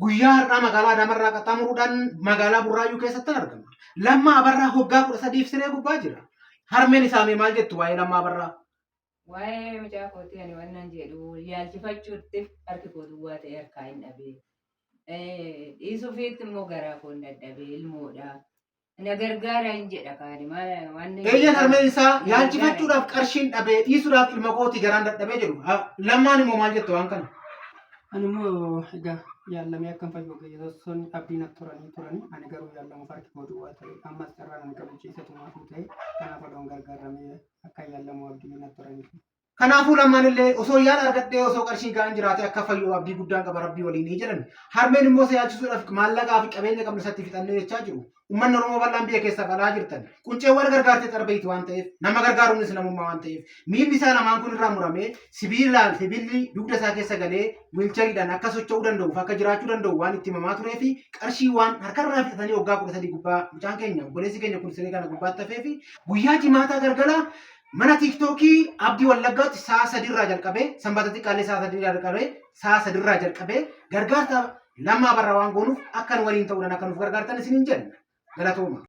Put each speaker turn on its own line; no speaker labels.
Guyyaa har'aa magaalaa Adaamarraa qaxxaamuruudhaan magaalaa Burraayyuu keessatti argama. Lammaa Abarraa hoggaa 13f siree gubbaa jira. Harmeen isaa mee maal jettu waa'ee Lammaa Abarraa?
Waa'ee mucaa kootii ani wannan jedhu yaalchifachuutti harki koo duwwaa ta'e harkaa hin dhabee. Dhiisuufiitti immoo garaa koo hin dadhabee ilmoodha. Na gargaara hin jedha kaani waan.
Eeyyan harmeen isaa yaalchifachuudhaaf qarshiin dhabee dhiisuudhaaf ilma kootii garaan dadhabee jedhu. Lammaan immoo maal jettu waan kana?
Ani immoo egaa yaallamee akkan fayyu ogeessonni abdii natti turanii turanii ani garuu yaallamuuf harki koo duwwaa ta'e ammas carraan ani qabu ciisetumaafuu ta'e kanaaf odoon gargaaramee akkan yaallamu abdii natti turanii.
Kanaafuu Lammaan illee osoo yaala argadhee osoo qarshiin ga'aan jiraatee akka fayyu abdii guddaan qaba Rabbii waliinii jedhan. Harmeen immoo isa yaalchisuudhaaf maallaqaa fi qabeenya qabnu isatti fixannee jechaa jiru. Uummanni Oromoo bal'aan biyya keessaaf alaa jirtan quncee wal gargaartee xarbeeyti waan ta'eef nama gargaaruunis namummaa waan ta'eef miilli isaa lamaan kun irraa muramee sibiilaan sibiilli dugda isaa keessa galee wiilchariidhaan akka socho'uu danda'uuf akka jiraachuu danda'u waan itti himamaa turee fi qarshii waan harkarraa fixatanii waggaa 13 gubbaa mucaan keenya obboleessi keenya kun siree kana gubbaatti hafee fi guyyaa jimaataa galgala Mana tiiktookii Abdii Wallaggaatti sa'a sadiirraa jalqabee sanbata xiqqaallee sa'a sadiirraa jalqabee sa'a sadiirraa jalqabee gargaarsa Lammaa Abarraa waan goonuuf akka nu waliin ta'uudhaan akka nuuf gargaartan isiniin jenna. Galatooma.